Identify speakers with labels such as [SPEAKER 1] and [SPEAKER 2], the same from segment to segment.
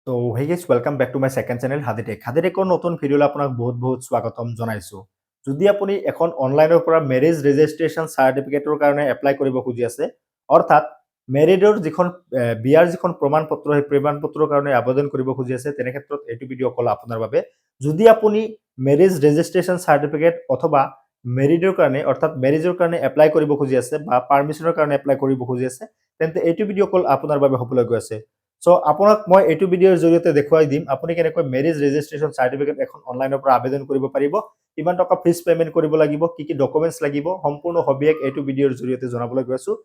[SPEAKER 1] To' hey guys, welcome back to my second channel হাদিটেক। হাদিটেকৰ নতুন ভিডিঅ'লৈ আপোনাক বহুত বহুত স্বাগতম জনাইছোঁ। যদি আপুনি এখন অনলাইনৰ পৰা মেৰেজ ৰেজিষ্ট্ৰেশ্যন চাৰ্টিফিকেটৰ কাৰণে এপ্লাই কৰিব খুজি আছে, অৰ্থাৎ মেৰিডৰ যিখন বিয়াৰ যিখন প্ৰমাণ পত্ৰ, সেই প্ৰমাণ পত্ৰৰ কাৰণে আবেদন কৰিব খুজি আছে, তেনে ক্ষেত্ৰত এইটো ভিডিঅ' অকল আপোনাৰ বাবে। যদি আপুনি মেৰেজ ৰেজিষ্ট্ৰেশ্যন চাৰ্টিফিকেট অথবা মেৰিডৰ কাৰণে, অৰ্থাৎ মেৰেজৰ কাৰণে এপ্লাই কৰিব খুজি আছে বা পাৰ্মিশ্যনৰ কাৰণে এপ্লাই কৰিব খুজি আছে, তেন্তে এইটো ভিডিঅ' অকল আপোনাৰ বাবে হ'বলৈ গৈ আছে। চ' আপোনাক মই এইটো ভিডিঅ'ৰ জৰিয়তে দেখুৱাই দিম আপুনি কেনেকৈ মেৰেজ ৰেজিষ্ট্ৰেশ্যন চাৰ্টিফিকেট এখন অনলাইনৰ পৰা আবেদন কৰিব পাৰিব, কিমান টকা ফিজ পে'মেণ্ট কৰিব লাগিব, কি কি ডকুমেণ্টছ লাগিব, সম্পূৰ্ণ সবিশেষ এইটো ভিডিঅ'ৰ জৰিয়তে জনাবলৈ গৈ আছোঁ।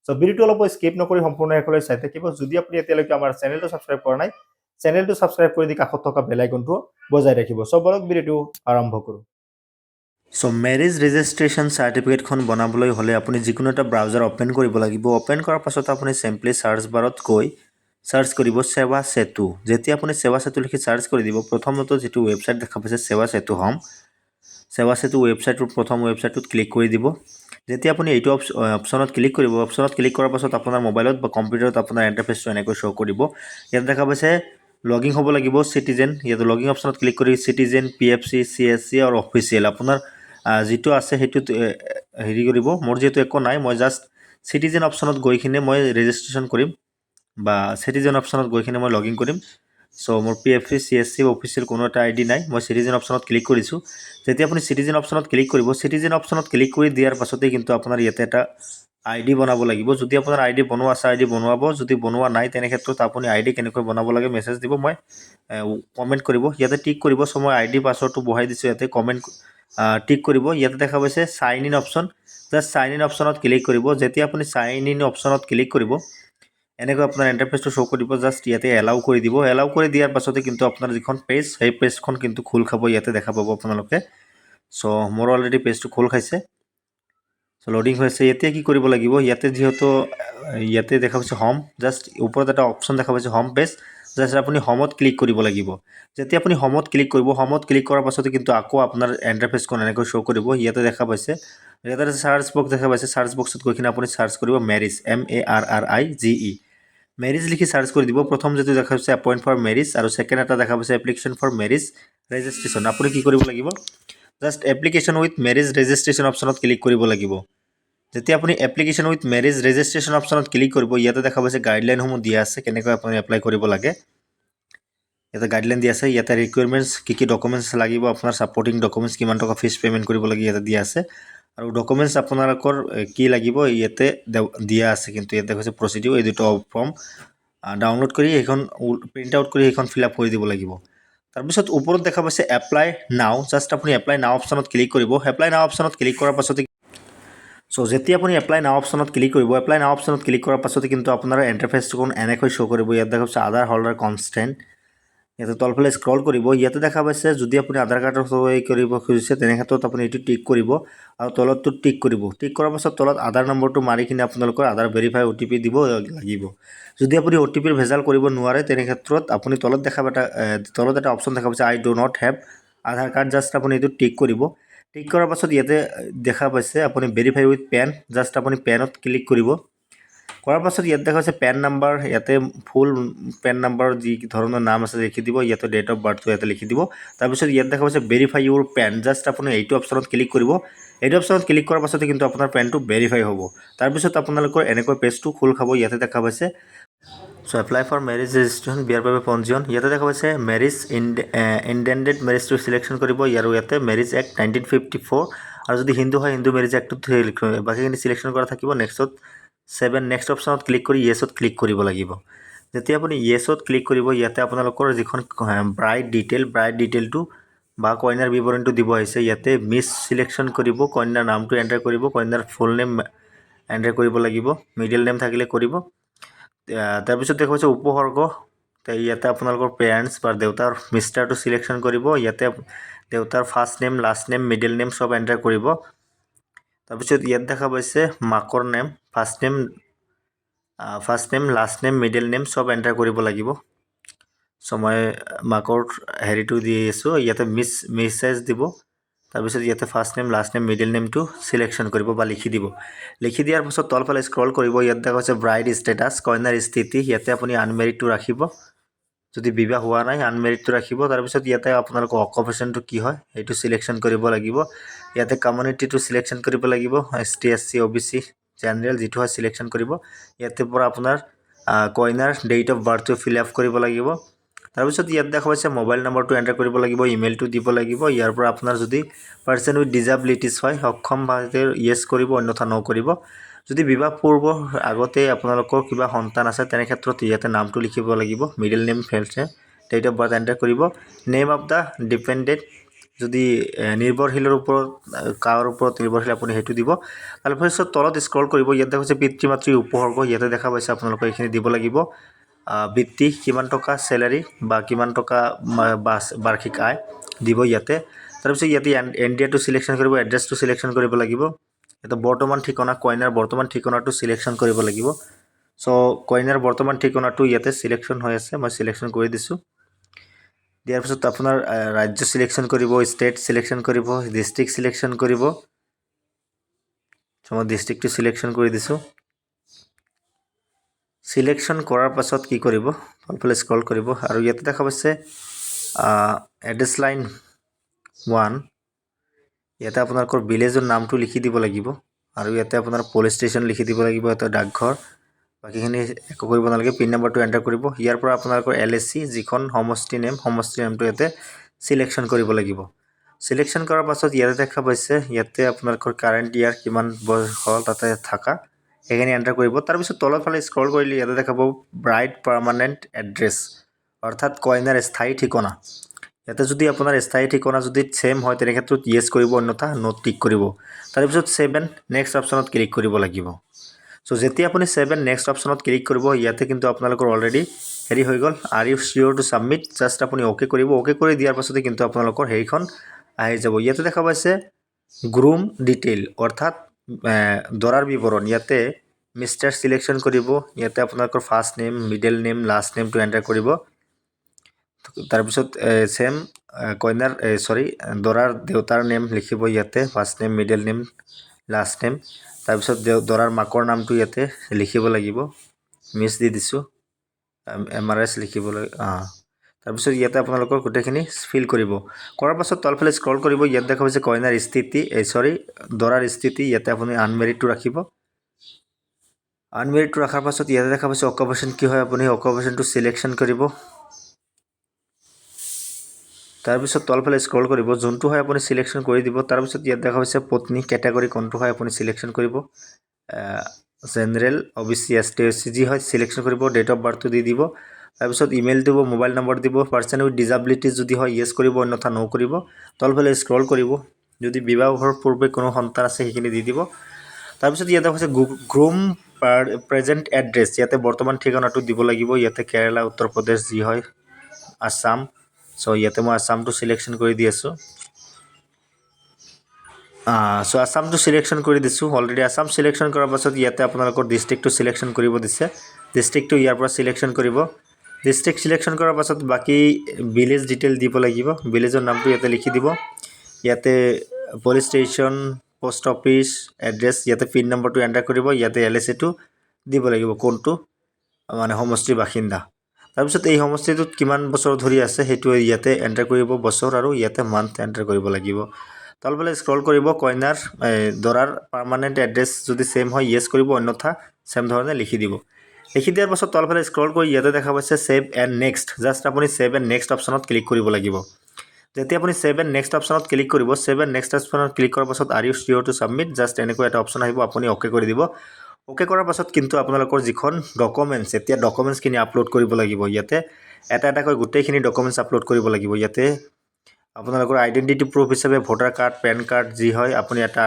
[SPEAKER 1] চ' ভিডিঅ'টো অলপ স্কিপ নকৰি সম্পূৰ্ণ শেষলৈ চাই থাকিব। যদি আপুনি এতিয়ালৈকে আমাৰ চেনেলটো ছাবস্ক্ৰাইব কৰা নাই, চেনেলটো ছাবস্ক্ৰাইব কৰি দি কাষত থকা বেল আইকনটো বজাই ৰাখিব। চ' বলক, ভিডিঅ'টো আৰম্ভ কৰোঁ।
[SPEAKER 2] চ' মেৰেজ ৰেজিষ্ট্ৰেশ্যন চাৰ্টিফিকেটখন বনাবলৈ হ'লে আপুনি যিকোনো এটা ব্ৰাউজাৰ অ'পেন কৰিব লাগিব। অ'পেন কৰাৰ পাছত আপুনি চিম্পলি চাৰ্চ বাৰত গৈ চাৰ্চ কৰিব সেৱা সেতু। যেতিয়া আপুনি সেৱা সেতু লিখি চাৰ্চ কৰি দিব, প্ৰথমতে যিটো ৱেবছাইট দেখা পাইছে, সেৱা সেতু হোম, সেৱা সেতু ৱেবছাইটটোৰ প্ৰথম ৱেবছাইটটোত ক্লিক কৰি দিব। যেতিয়া আপুনি এইটো অপশ্যনত ক্লিক কৰিব, অপশ্যনত ক্লিক কৰাৰ পাছত আপোনাৰ মোবাইলত বা কম্পিউটাৰত আপোনাৰ ইণ্টাৰফেচটো এনেকৈ শ্ব' কৰিব। ইয়াত দেখা পাইছে লগ ইন হ'ব লাগিব চিটিজেন। ইয়াত লগ ইন অপশ্যনত ক্লিক কৰি চিটিজেন, পিএফচি, চিএছচি আৰু অফিচিয়েল আপোনাৰ যিটো আছে সেইটোত হেৰি কৰিব। মোৰ যিহেতু একো নাই, মই জাষ্ট চিটিজেন অপশ্যনত গৈ কিনে মই ৰেজিষ্ট্ৰেশ্যন কৰিম বা চিটিজেন অপশ্যনত গৈ কিনে মই লগ ইন কৰিম। চ' মোৰ পিএফচি, চিএছচি, অফিচিয়েল কোনো এটা আই ডি নাই। মই চিটিজেন অপশ্যনত ক্লিক কৰিছোঁ। যেতিয়া আপুনি চিটিজেন অপশ্যনত ক্লিক কৰিব, চিটিজেন অপশ্যনত ক্লিক কৰি দিয়াৰ পাছতেই কিন্তু আপোনাৰ ইয়াতে এটা আই ডি বনাব লাগিব। যদি আপোনাৰ আই ডি বনোৱা আছে, আই ডি বনোৱাব। যদি বনোৱা নাই, তেনে ক্ষেত্ৰত আপুনি আই ডি কেনেকৈ বনাব লাগে মেছেজ দিব, মই কমেণ্ট কৰিব, ইয়াতে টিক কৰিব। চ' মই আই ডি পাছৱৰ্ডটো বহাই দিছোঁ। ইয়াতে কমেণ্ট টিক কৰিব। ইয়াতে দেখা পাইছে sign in option, just sign in অপশ্যনত ক্লিক কৰিব। যেতিয়া আপুনি চাইন ইন অপশ্যনত ক্লিক কৰিব, এনেকৈ আপোনাৰ ইণ্টাৰফেচটো শ্ব' কৰিব। জাষ্ট ইয়াতে এলাউ কৰি দিব। এলাউ কৰি দিয়াৰ পাছতে কিন্তু আপোনাৰ যিখন পেজ, সেই পেজখন কিন্তু খোল খাব। ইয়াতে দেখা পাব আপোনালোকে। চ' মোৰ অলৰেডি পেজটো খোল খাইছে। চ' লোডিং হৈছে। এতিয়া কি কৰিব লাগিব? ইয়াতে যিহেতু ইয়াতে দেখা পাইছে হোম, জাষ্ট ওপৰত এটা অপশ্যন দেখা পাইছে হোম পেজ, জাষ্ট আপুনি হোমত ক্লিক কৰিব লাগিব। যেতিয়া আপুনি হোমত ক্লিক কৰিব, হোমত ক্লিক কৰাৰ পাছতে কিন্তু আকৌ আপোনাৰ ইণ্টাৰফেচখন এনেকৈ শ্ব' কৰিব। ইয়াতে দেখা পাইছে, ইয়াতে চাৰ্চ বক্স দেখা পাইছে। চাৰ্চ বক্সত গৈ কিনে আপুনি চাৰ্চ কৰিব marriage, MARRIGE, marriage লিখি চাৰ্চ কৰি দিব। প্ৰথম যিটো দেখা পাইছে এপইণ্ট ফৰ মেৰিজ আৰু ছেকেণ্ড এটা দেখা পাইছে এপ্লিকেশ্যন ফৰ মেৰিজ ৰেজিষ্ট্ৰেশ্যন। আপুনি কি কৰিব লাগিব? Just application with marriage registration অপশ্যনত ক্লিক কৰিব লাগিব। যেতিয়া আপুনি এপ্লিকেশ্যন উইথ মেৰিজ ৰেজিষ্ট্ৰেশ্যন অপশ্যনত ক্লিক কৰিব, ইয়াতে দেখা পাইছে গাইডলাইনসমূহ দিয়া আছে, কেনেকৈ আপুনি এপ্লাই কৰিব লাগে। ইয়াতে গাইডলাইন দিয়া আছে। ইয়াতে ৰিকুৱাৰমেণ্টছ, কি কি ডকুমেণ্টছ লাগিব আপোনাৰ, ছাপৰ্টিং ডকুমেণ্টছ, কিমান টকা ফিজ পে'মেণ্ট কৰিব লাগে ইয়াতে দিয়া আছে আৰু ডকুমেণ্টছ আপোনালোকৰ কি লাগিব ইয়াতে দিয়া আছে। কিন্তু ইয়াতে হৈছে প্ৰচিডিউৰ, এই দুটা ফৰ্ম ডাউনলোড কৰি সেইখন প্ৰিণ্ট আউট কৰি সেইখন ফিল আপ কৰি দিব লাগিব। তাৰপিছত ওপৰত দেখা পাইছে এপ্লাই নাও। জাষ্ট আপুনি এপ্লাই নাও অপশ্যনত ক্লিক কৰিব। এপ্লাই নাও অপশ্যনত ক্লিক কৰাৰ পাছতে, চ' যেতিয়া আপুনি এপ্লাই নাও অপশ্যনত ক্লিক কৰিব, এপ্লাই নাও অপশ্যনত ক্লিক কৰাৰ পাছতে কিন্তু আপোনাৰ ইণ্টাৰফেচটো এনেকৈ শ্ব' কৰিব। ইয়াত দেখা পাইছে আধাৰ হোল্ডাৰ কনচেণ্ট। ইয়াতে তলফালে স্ক্ৰল কৰিব। ইয়াতে দেখা পাইছে, যদি আপুনি আধাৰ কাৰ্ডৰ সহায় কৰিব খুজিছে, তেনে ক্ষেত্ৰত আপুনি এইটো টিক কৰিব আৰু তলতটো টিক কৰিব। টিক কৰাৰ পাছত তলত আধাৰ নম্বৰটো মাৰি কিনে আপোনালোকৰ আধাৰ ভেৰিফাই অ'টিপি দিব লাগিব। যদি আপুনি অ'টিপিৰ ভেজাল কৰিব নোৱাৰে, তেনে ক্ষেত্ৰত আপুনি তলত এটা অপশ্যন দেখা পাইছে, "I do not have Aadhaar card", just আপুনি এইটো টিক কৰিব। টিক কৰাৰ পাছত ইয়াতে দেখা পাইছে আপুনি ভেৰিফাই উইথ পেন, জাষ্ট আপুনি পেনত ক্লিক কৰিব। কৰাৰ পাছত ইয়াত দেখা পাইছে পেন নাম্বাৰ। ইয়াতে ফুল পেন নাম্বাৰৰ যি ধৰণৰ নাম আছে লিখি দিব। ইয়াতে ডেট অফ বাৰ্থটো ইয়াতে লিখি দিব। তাৰপিছত ইয়াত দেখা পাইছে ভেৰিফাই ইউৰ পেন, জাষ্ট আপুনি এইটো অপশ্যনত ক্লিক কৰিব। এইটো অপশ্যনত ক্লিক কৰাৰ পাছতে কিন্তু আপোনাৰ পেনটো ভেৰিফাই হ'ব। তাৰপিছত আপোনালোকৰ এনেকৈ পেজটো খোল খাব। ইয়াতে দেখা পাইছে, so apply for marriage registration, বিয়াৰ বাবে পঞ্জীয়ন। ইয়াতে দেখা পাইছে মেৰিজ, ইণ্টেণ্ডেড মেৰিজটো চিলেকশ্যন কৰিব আৰু ইয়াতে Marriage Act 1954 আৰু যদি হিন্দু হয়, হিন্দু মেৰিজ এক্টটোত বাকীখিনি চিলেকশ্যন কৰা থাকিব। নেক্সটত ছেভেন নেক্সট অপশ্যনত ক্লিক কৰি য়েছত ক্লিক কৰিব লাগিব। যেতিয়া আপুনি য়েছত ক্লিক কৰিব, ইয়াতে আপোনালোকৰ যিখন ব্ৰাইড ডিটেইল, ব্ৰাইড ডিটেইলটো বা কইনাৰ বিৱৰণটো দিব আহিছে। ইয়াতে মিছ চিলেকশ্যন কৰিব, কইনাৰ নামটো এণ্টাৰ কৰিব, কইনাৰ ফুল নেম এণ্টাৰ কৰিব লাগিব, মিডল নেম থাকিলে কৰিব। তাৰপিছত দেখা পাইছে উপসৰ্গ। ইয়াতে আপোনালোকৰ পেৰেণ্টছ বা দেউতাৰ মিষ্টাৰটো চিলেকশ্যন কৰিব। ইয়াতে দেউতাৰ first name, last name, middle name চব এণ্টাৰ কৰিব। তাৰপিছত ইয়াত দেখা পাইছে মাকৰ name, first name, last name, middle name চব এণ্টাৰ কৰিব লাগিব। চ' মই মাকৰ হেৰিটো দি আছোঁ। ইয়াতে মিছ, মিছেছ দিব। তাৰপিছত ইয়াতে first name, last name, middle নেমটো চিলেকশ্যন কৰিব বা লিখি দিব। লিখি দিয়াৰ পাছত তলফালে স্ক্ৰল কৰিব। ইয়াত দেখা হৈছে ব্ৰাইড ষ্টেটাছ, কইনাৰ স্থিতি। ইয়াতে আপুনি আনমেৰিডটো ৰাখিব। যদি বিবাহ হোৱা নাই, আনমেৰিডটো ৰাখিব। তাৰপিছত ইয়াতে আপোনালোকৰ অকুপেশ্যনটো কি হয়, সেইটো চিলেকশ্যন কৰিব লাগিব। ইয়াতে কমিউনিটিটো চিলেকশ্যন কৰিব লাগিব, এছ টি, এছ চি, অ' বি চি, জেনেৰেল যিটো হয় চিলেকশ্যন কৰিব। ইয়াতে পৰা আপোনাৰ কইনাৰ ডেট অফ বাৰ্থটো ফিল আপ কৰিব লাগিব। তাৰপিছত ইয়াত দেখা পাইছে, মোবাইল নম্বৰটো এণ্টাৰ কৰিব লাগিব, ইমেইলটো দিব লাগিব। ইয়াৰ পৰা আপোনাৰ যদি পাৰ্চন উইথ ডিজাবিলিটিছ হয়, সক্ষম, য়েছ কৰিব, অন্যথা ন কৰিব। যদি বিবাহ পূৰ্ব আগতে আপোনালোকৰ কিবা সন্তান আছে, তেনে ক্ষেত্ৰত ইয়াতে নামটো লিখিব লাগিব, মিডিল নেম, ফেলছে, ডেট অফ বাৰ্থ এণ্টাৰ কৰিব। নেম অফ the dependent, যদি নিৰ্ভৰশীলৰ ওপৰত, কাৰ ওপৰত নিৰ্ভৰশীল আপুনি, সেইটো দিব। তাৰপিছত তলত স্ক্ৰল কৰিব। ইয়াত দেখা পাইছে পিতৃ মাতৃৰ উপসৰ্গ। ইয়াতে দেখা পাইছে, আপোনালোকে এইখিনি দিব লাগিব। বৃত্তি কিমান টকা চেলাৰী বা কিমান টকা বাৰ্ষিক আয় দিব ইয়াতে। তাৰপিছত ইয়াতে এন ডি এটো চিলেকশ্যন কৰিব, এড্ৰেছটো চিলেকশ্যন কৰিব লাগিব। ইয়াতে বৰ্তমান ঠিকনা, কইনাৰ বৰ্তমান ঠিকনাটো চিলেকশ্যন কৰিব লাগিব। চ' কইনাৰ বৰ্তমান ঠিকনাটো ইয়াতে চিলেকশ্যন হৈ আছে, মই চিলেকশ্যন কৰি দিছোঁ। দিয়াৰ পিছত আপোনাৰ ৰাজ্য চিলেকশ্যন কৰিব, ষ্টেট চিলেকশ্যন কৰিব, ডিষ্ট্ৰিক্ট চিলেকশ্যন কৰিব। চ' মই ডিষ্ট্ৰিক্টটো চিলেকশ্যন কৰি দিছোঁ। চিলেকশ্যন কৰাৰ পাছত কি কৰিব? তলফালে স্ক্ৰল কৰিব আৰু ইয়াতে দেখা পাইছে এড্ৰেছ লাইন 1। ইয়াতে আপোনালোকৰ ভিলেজৰ নামটো লিখি দিব লাগিব আৰু ইয়াতে আপোনাৰ পুলিচ ষ্টেচন লিখি দিব লাগিব, ইয়াতে ডাকঘৰ। বাকীখিনি একো কৰিব নালাগে। পিন নাম্বাৰটো এণ্টাৰ কৰিব। ইয়াৰ পৰা আপোনালোকৰ এল এ চি যিখন সমষ্টি নেম, সমষ্টিৰ নামটো ইয়াতে চিলেকশ্যন কৰিব লাগিব। চিলেকশ্যন কৰাৰ পাছত ইয়াতে দেখা পাইছে, ইয়াতে আপোনালোকৰ কাৰেণ্ট ইয়াৰ কিমান বয়স হ'ল তাতে থকা, সেইখিনি এণ্টাৰ কৰিব। তাৰপিছত তলৰ ফালে স্ক্ৰল কৰিলে ইয়াতে দেখা পাব ব্ৰাইড পাৰ্মানেণ্ট এড্ৰেছ, অৰ্থাৎ কইনাৰ স্থায়ী ঠিকনা। ইয়াতে যদি আপোনাৰ স্থায়ী ঠিকনা যদি ছেম হয়, তেনে ক্ষেত্ৰত য়েছ কৰিব, অন্যথা ন' টিক কৰিব। তাৰপিছত ছেভ এণ্ড নেক্সট অপশ্যনত ক্লিক কৰিব লাগিব। চ' যেতিয়া আপুনি ছেভ এণ্ড নেক্সট অপশ্যনত ক্লিক কৰিব, ইয়াতে কিন্তু আপোনালোকৰ অলৰেডি হেৰি হৈ গ'ল। "Are you sure to submit?" Just আপুনি অ'কে কৰিব। অ'কে কৰি দিয়াৰ পাছতে কিন্তু আপোনালোকৰ হেৰিখন আহি যাব। ইয়াতে দেখা পাইছে গ্ৰুম ডিটেইল, অৰ্থাৎ দৰাৰ বিৱৰণ। ইয়াতে মিষ্টাৰ চিলেকশ্যন কৰিব। ইয়াতে আপোনালোকৰ first name, middle name, last নেমটো enter কৰিব। তাৰপিছত ছেম কইনাৰ, চৰি, দৰাৰ দেউতাৰ নেম লিখিব ইয়াতে, first name, middle name, last name. তাৰপিছত দৰাৰ মাকৰ নামটো ইয়াতে লিখিব লাগিব। মিছ দি দিছোঁ, এম আৰ এছ লিখিবলৈ। অঁ, তাৰপিছত ইয়াতে আপোনালোকৰ গোটেইখিনি ফিল কৰিব। কৰাৰ পাছত তলফালে স্ক্ৰল কৰিব। ইয়াত দেখা পাইছে কইনাৰ স্থিতি, এই চৰি, দৰাৰ স্থিতি। ইয়াতে আপুনি আনমেৰিডটো ৰাখিব। আনমেৰিডটো ৰখাৰ পাছত ইয়াতে দেখা পাইছে অকুপেশ্যন কি হয়, আপুনি অকুপেশ্যনটো চিলেকশ্যন কৰিব। তাৰপিছত তলফালে স্ক্ৰল কৰিব, যোনটো হয় আপুনি চিলেকশ্যন কৰি দিব। তাৰপিছত ইয়াত দেখা পাইছে পত্নী কেটেগৰী কোনটো হয় আপুনি চিলেকশ্যন কৰিব, general, O' B C, S T, S C যি হয় চিলেকশ্যন কৰিব। ডেট অফ বাৰ্থটো দি দিব। তাৰপিছত ইমেইল দিব, মোবাইল নম্বৰ দিব। পাৰ্চন উইথ ডিজাবিলিটি যদি হয়, য়েছ কৰিব, অন্যথা ন' কৰিব। তলফালে স্ক্ৰল কৰিব। যদি বিবাহৰ পূৰ্বে কোনো সন্তান আছে, সেইখিনি দি দিব। তাৰপিছত ইয়াতে হৈছে গ্ৰুম প্ৰেজেণ্ট এড্ৰেছ। ইয়াতে বৰ্তমান ঠিকনাটো দিব লাগিব। ইয়াতে কেৰেলা, উত্তৰ প্ৰদেশ যি হয়, আছাম। চ' ইয়াতে মই আছামটো চিলেকশ্যন কৰি দি আছোঁ। চ' আছামটো চিলেকশ্যন কৰি দিছোঁ অলৰেডি। আছাম চিলেকশ্যন কৰাৰ পাছত ইয়াতে আপোনালোকৰ ডিষ্ট্ৰিক্টটো চিলেকশ্যন কৰিব দিছে। ডিষ্ট্ৰিক্টটো ইয়াৰ পৰা চিলেকশ্যন কৰিব। ডিষ্ট্ৰিক্ট চিলেকশ্যন কৰাৰ পাছত বাকী ভিলেজ ডিটেইল দিব লাগিব। ভিলেজৰ নামটো ইয়াতে লিখি দিব। ইয়াতে police station, post office address, ইয়াতে পিন নম্বৰটো এণ্টাৰ কৰিব। ইয়াতে এল এ চিটো দিব লাগিব, কোনটো মানে সমষ্টিৰ বাসিন্দা। তাৰপিছত এই সমষ্টিটোত কিমান বছৰ ধৰি আছে, সেইটো ইয়াতে এণ্টাৰ কৰিব, বছৰ আৰু ইয়াতে মান্থ এণ্টাৰ কৰিব লাগিব। তলফালে স্ক্ৰল কৰিব। কইনাৰ, দৰাৰ পাৰ্মানেণ্ট এড্ৰেছ যদি ছেম হয়, য়েছ কৰিব, অন্যথা ছেম ধৰণে লিখি দিব। লিখি দিয়াৰ পাছত তলফালে স্ক্ৰল কৰি ইয়াতে দেখা পাইছে ছেভ এণ্ড নেক্সট। জাষ্ট আপুনি ছেভ এণ্ড নেক্সট অপশ্যনত ক্লিক কৰিব লাগিব। যেতিয়া আপুনি ছেভ এণ্ড নেক্সট অপশ্যনত ক্লিক কৰিব, ছেভ এণ্ড নেক্সট অপশ্যনত ক্লিক কৰাৰ পাছত "Are you sure to submit?" Just এনেকৈ এটা অপশ্যন আহিব, আপুনি অ'কে কৰি দিব। অ'কে কৰাৰ পাছত কিন্তু আপোনালোকৰ যিখন ডকুমেণ্টছ, এতিয়া ডকুমেণ্টছখিনি আপলোড কৰিব লাগিব। ইয়াতে এটা এটাকৈ গোটেইখিনি ডকুমেণ্টছ আপলোড কৰিব লাগিব। ইয়াতে আপোনালোকৰ আইডেণ্টিটি প্ৰুফ হিচাপে ভোটাৰ কাৰ্ড, পেন কাৰ্ড যি হয় আপুনি এটা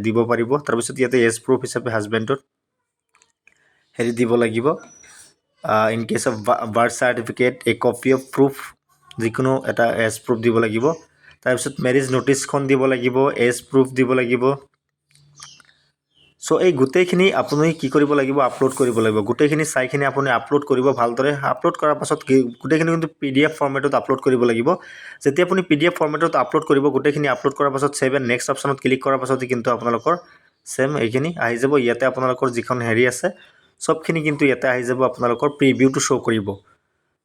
[SPEAKER 2] দিব পাৰিব। তাৰপিছত ইয়াতে এজ প্ৰুফ হিচাপে হাজবেণ্ডৰ হেৰি দিব লাগিব। In case of birth certificate, a copy of proof, যিকোনো এটা এজ প্ৰুফ দিব লাগিব। তাৰপিছত মেৰিজ ন'টিছখন দিব লাগিব, এজ প্ৰুফ দিব লাগিব। চ' এই গোটেইখিনি আপুনি কি কৰিব লাগিব? আপলোড কৰিব লাগিব। গোটেইখিনি চাইখিনি আপুনি আপলোড কৰিব ভালদৰে। আপলোড কৰাৰ পাছত কি গোটেইখিনি কিন্তু পিডিএফ ফৰ্মেটত আপলোড কৰিব লাগিব। যেতিয়া আপুনি পিডিএফ ফৰ্মেটত আপলোড কৰিব, গোটেইখিনি আপলোড কৰাৰ পাছত ছেভ এণ্ড নেক্সট অপশ্যনত ক্লিক কৰাৰ পাছতে কিন্তু আপোনালোকৰ ছেম এইখিনি আহি যাব। ইয়াতে আপোনালোকৰ যিখন হেৰি আছে, চবখিনি কিন্তু ইয়াতে আহি যাব, আপোনালোকৰ প্ৰিভিউটো শ্ব' কৰিব।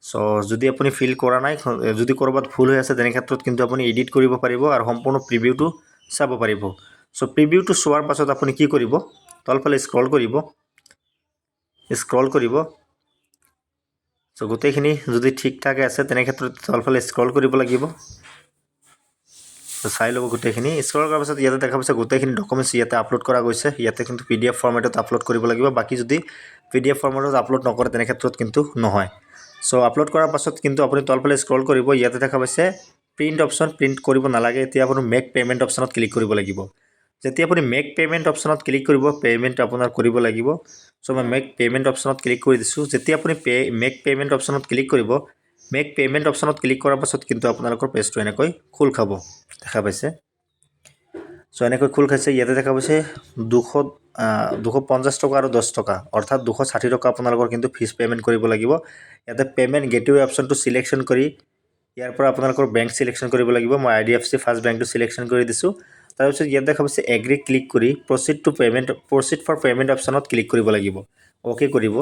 [SPEAKER 2] চ' চ' যদি আপুনি ফিল কৰা নাই, যদি ক'ৰবাত ভুল হৈ আছে, তেনে ক্ষেত্ৰত কিন্তু আপুনি এডিট কৰিব পাৰিব আৰু সম্পূৰ্ণ প্ৰিভিউটো চাব পাৰিব। চ' প্ৰিভিউটো চোৱাৰ পাছত আপুনি কি কৰিব? তলফালে স্ক্ৰল কৰিব, স্ক্ৰল কৰিব। চ' গোটেইখিনি যদি ঠিক ঠাকে আছে, তেনে ক্ষেত্ৰত তলফালে স্ক্ৰল কৰিব লাগিব। চ' চাই ল'ব গোটেইখিনি। স্ক্ৰল কৰাৰ পাছত ইয়াতে দেখা পাইছে, গোটেইখিনি ডকুমেণ্টছ ইয়াতে আপলোড কৰা গৈছে। ইয়াতে কিন্তু পিডিএফ ফৰ্মেটত আপলোড কৰিব লাগিব। বাকী যদি পিডিএফ ফৰ্মেটত আপলোড নকৰে, তেনে ক্ষেত্ৰত কিন্তু নহয়। চ' আপলোড কৰাৰ পাছত কিন্তু আপুনি তলফালে স্ক্ৰল কৰিব। ইয়াতে দেখা পাইছে প্ৰিণ্ট অপশ্যন। প্ৰিণ্ট কৰিব নালাগে এতিয়া। আপুনি মেক পে'মেণ্ট অপশ্যনত ক্লিক কৰিব লাগিব। যেতিয়া আপুনি মেক পে'মেণ্ট অপশ্যনত ক্লিক কৰিব, পে'মেণ্ট আপোনাৰ কৰিব লাগিব। চ' মই মেক পে'মেণ্ট অপশ্যনত ক্লিক কৰি দিছোঁ। যেতিয়া আপুনি মেক পে'মেণ্ট অপশ্যনত ক্লিক কৰিব, মেক পে'মেণ্ট অপশ্যনত ক্লিক কৰাৰ পাছত কিন্তু আপোনালোকৰ পেজটো এনেকৈ খোল খাব, দেখা পাইছে। চ' এনেকৈ খোল খাইছে। ইয়াতে দেখা পাইছে 250 টকা আৰু 10 টকা, অৰ্থাৎ 260 টকা আপোনালোকৰ কিন্তু ফিজ পে'মেণ্ট কৰিব লাগিব। ইয়াতে পে'মেণ্ট গেটৱে অপশ্যনটো চিলেকশ্যন কৰি ইয়াৰ পৰা আপোনালোকৰ বেংক চিলেকশ্যন কৰিব লাগিব। মই আইডিএফচি ফাৰ্ষ্ট বেংকটো চিলেকশ্যন কৰি দিছোঁ। তাৰপিছত ইয়াত দেখা পাইছে এগ্ৰি ক্লিক কৰি proceed to payment, proceed for payment অপশ্যনত ক্লিক কৰিব লাগিব। অ'কে কৰিব।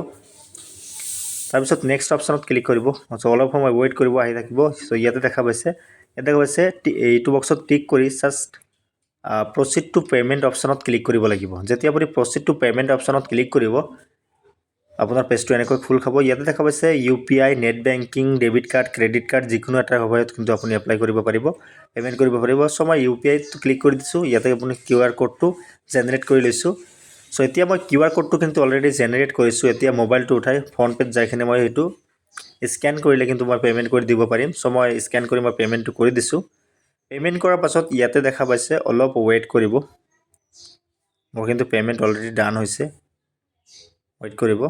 [SPEAKER 2] তাৰপিছত নেক্সট অপশ্যনত ক্লিক কৰিব। চ' অলপ সময় ৱেইট কৰিব, আহি থাকিব। চ' ইয়াতে দেখা পাইছে, ইয়াতে দেখা পাইছে, এইটো বক্সত টিক কৰি জাষ্ট প্ৰচিড টু পে'মেণ্ট অপশ্যনত ক্লিক কৰিব লাগিব। যেতিয়া আপুনি প্ৰচিড টু পে'মেণ্ট অপশ্যনত ক্লিক কৰিব, আপোনাৰ পেজটো এনেকৈ খোল খাব। ইয়াতে দেখা পাইছে UPI, net banking, debit card, credit card, যিকোনো এটা সহায়ত কিন্তু আপুনি এপ্লাই কৰিব পাৰিব, পে'মেণ্ট কৰিব পাৰিব। চ' মই ইউপিআইত ক্লিক কৰি দিছোঁ। ইয়াতে আপুনি কিউআৰ ক'ডটো জেনেৰেট কৰি লৈছোঁ। চ' এতিয়া মই কিউআৰ ক'ডটো কিন্তু অলৰেডি জেনেৰেট কৰিছোঁ। এতিয়া মোবাইলটো উঠাই ফোনপে'ত যাই কিনে মই সেইটো স্কেন কৰিলে কিন্তু মই পে'মেণ্ট কৰি দিব পাৰিম। চ' মই স্কেন কৰি মই পে'মেণ্টটো কৰি দিছোঁ। পে'মেণ্ট কৰাৰ পাছত ইয়াতে দেখা পাইছে, অলপ ৱেইট কৰিব। মোৰ কিন্তু পে'মেণ্ট অলৰেডি ডান হৈছে। ৱেইট কৰিব,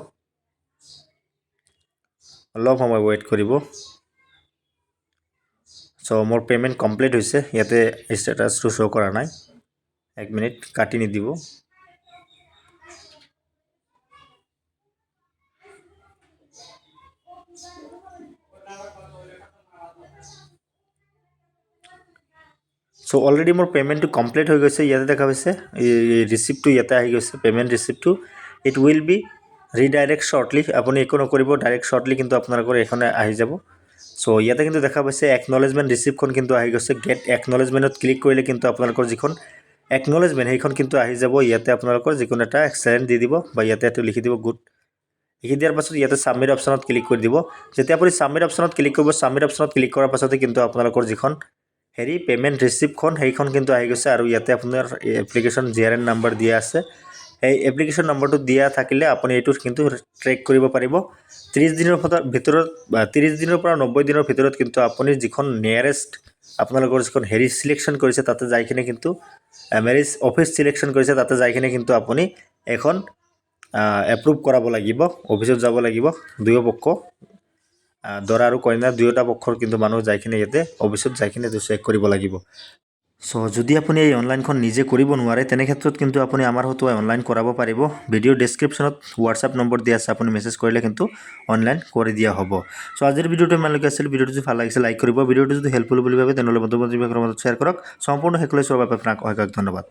[SPEAKER 2] অলপ সময় ৱেইট কৰিব। চ' মোৰ পে'মেণ্ট কমপ্লিট হৈছে। ইয়াতে ষ্টেটাছটো শ্ব' কৰা নাই। এক মিনিট, কাটি নিদিব। চ' অলৰেডি মোৰ পে'মেণ্টটো কমপ্লিট হৈ গৈছে। ইয়াতে দেখা পাইছে, এই ৰিচিপ্টটো ইয়াতে আহি গৈছে, পে'মেণ্ট ৰিচিপ্টটো। It will be redirect shortly. আপুনি একো নকৰিব, ডাইৰেক্ট শ্বৰ্টলি কিন্তু আপোনালোকৰ এইখনে আহি যাব। চ' ইয়াতে কিন্তু দেখা পাইছে, একনলেজমেণ্ট ৰিচিপ্টখন কিন্তু আহি গৈছে। গেট একনলেজমেণ্টত ক্লিক কৰিলে কিন্তু আপোনালোকৰ যিখন একনলেজমেণ্ট, সেইখন কিন্তু আহি যাব। ইয়াতে আপোনালোকৰ যিকোনো এটা এক্সেলেণ্ট দি দিব বা ইয়াতে এইটো লিখি দিব, গুড লিখি দিয়াৰ পাছত ইয়াতে ছাবমিট অপশ্যনত ক্লিক কৰি দিব। যেতিয়া আপুনি ছাবমিট অপশ্যনত ক্লিক কৰিব, ছাবমিট অপশ্যনত ক্লিক কৰাৰ পাছতে কিন্তু আপোনালোকৰ যিখন হেৰি পে'মেণ্ট ৰিচিপ্টখন, সেইখন কিন্তু আহি গৈছে। আৰু ইয়াতে আপোনাৰ এপ্লিকেশ্যন জিআৰএন নাম্বাৰ দিয়া আছে। সেই এপ্লিকেশ্যন নম্বৰটো দিয়া থাকিলে আপুনি এইটো কিন্তু ট্ৰেক কৰিব পাৰিব। 30 দিনৰ ভিতৰত বা 30 দিনৰ পৰা 90 দিনৰ ভিতৰত কিন্তু আপুনি যিখন নিয়েৰেষ্ট আপোনালোকৰ যিখন হেৰি চিলেকশ্যন কৰিছে, তাতে যাই কিনে কিন্তু মেৰেজ অফিচ চিলেকশ্যন কৰিছে, তাতে যাই কিনে কিন্তু আপুনি এখন এপ্ৰুভ কৰাব লাগিব। অফিচত যাব লাগিব। দুয়ো পক্ষ, দৰা আৰু কইনা দুয়োটা পক্ষৰ কিন্তু মানুহ যাই কিনে ইয়াতে অফিচত যাই কিনে এইটো চেক কৰিব লাগিব। চ' যদি আপুনি এই অনলাইনখন নিজে কৰিব নোৱাৰে, তেনে ক্ষেত্ৰত কিন্তু আপুনি আমাৰ হতুৱাই অনলাইন কৰাব পাৰিব। ভিডিঅ' ডেছক্ৰিপশ্যনত হোৱাটছআপ নম্বৰ দিয়া আছে। আপুনি মেছেজ কৰিলে কিন্তু অনলাইন কৰি দিয়া হ'ব। চ' আজিৰ ভিডিঅ'টো ইমানলৈকে আছিল। ভিডিঅ'টো যদি ভাল লাগিছে, লাইক কৰিব। ভিডিঅ'টো যদি হেল্পফুল বুলি ভাবে, তেনেহ'লে বন্ধু বান্ধৱীসকলৰ মাজত শ্বেয়াৰ কৰক। সম্পূৰ্ণ শেষলৈ চোৱাৰ বাবে আপোনাক অশেষ ধন্যবাদ।